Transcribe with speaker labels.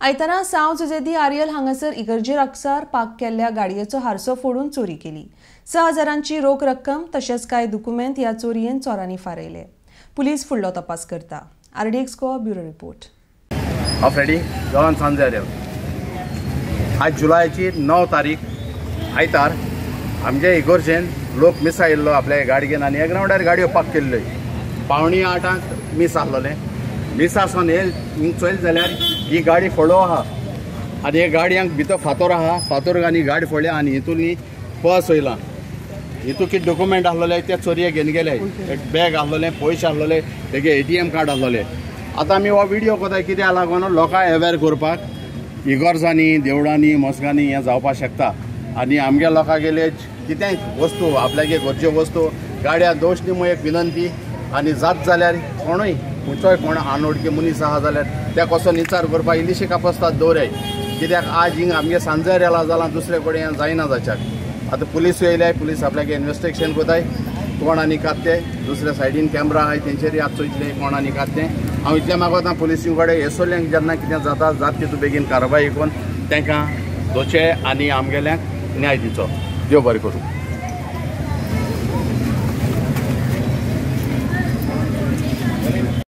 Speaker 1: आयतारा सांव जुजेदी आर्यल हांगासर इगर्जे लागसार पार्क केल्ल्या गाडयेचो हारसो फोडून चोरी केली. 6,000ची रोख रक्कम तशेंच कांय दुकुमेंत ह्या चोरयेन चोरांनी फारयले. पुलीस फुडलो तपास करता. RDX Goa bureau report.
Speaker 2: हांव फ्रेडी जॉन सांजे आर्यल. आज जुलयाची 9 तारीख आयतार आमच्या इगर्जेन लोक मिस आयिल्लो आपल्या गाडयेन आनी ह्या ग्रावंडार गाडयो पार्क केल्ल्यो. 7:45 मीस आसलोलें. मिस आसून हे हिंग चोयलें जाल्यार ही गाडी फोडो आहा आनी हे गाडयांक भितर फातोर आहा, फातोर आनी गाडी फोडल्या आनी हितून पर्स वयला. हितून कितें डॉक्युमेंट आसलोले ते चोरये घेवन गेले. एक बॅग आसलोलें, पयशे आसलोले, तेगे ATM card आसलोले. आतां आमी हो व्हिडियो कोताय कित्याक लागून लोकांक अवेर करपाक इगर्जांनी, देवळांनी, मस्कांनी हें जावपाक शकता. आनी आमगे लोकां गेले कितेंय वस्तू आपल्यागे गरज्यो वस्तू गाडयां दोश न्ही म्हूण एक विनंती. आनी जात जाल्यार कोणूय खंयचोय कोण अनोळखी मनीस आहा जाल्यार त्या कसो निचार करपाक इल्लीशी कापस्ताद दवराय. कित्याक आज हिंग आमगे सांजेर येला जालां, दुसरे कडेन जायना जाच्याक. आतां पुलीस येयल्याय, पुलीस आपल्यागे इन्वेस्टिगेशन कोताय कोण आनी कात ते. दुसऱ्या सायडीन कॅमरा आहाय तेंचेर आतां चोयतले कोण आनी कात ते. हांव इतलें मागोता पुलिसी कडेन हे सोल्यांक जेन्ना कितें जाता जात तितू बेगीन कारवाय करून तांकां दोचे आनी आमगेल्यांक न्याय दिवचो. देव बरें करूं.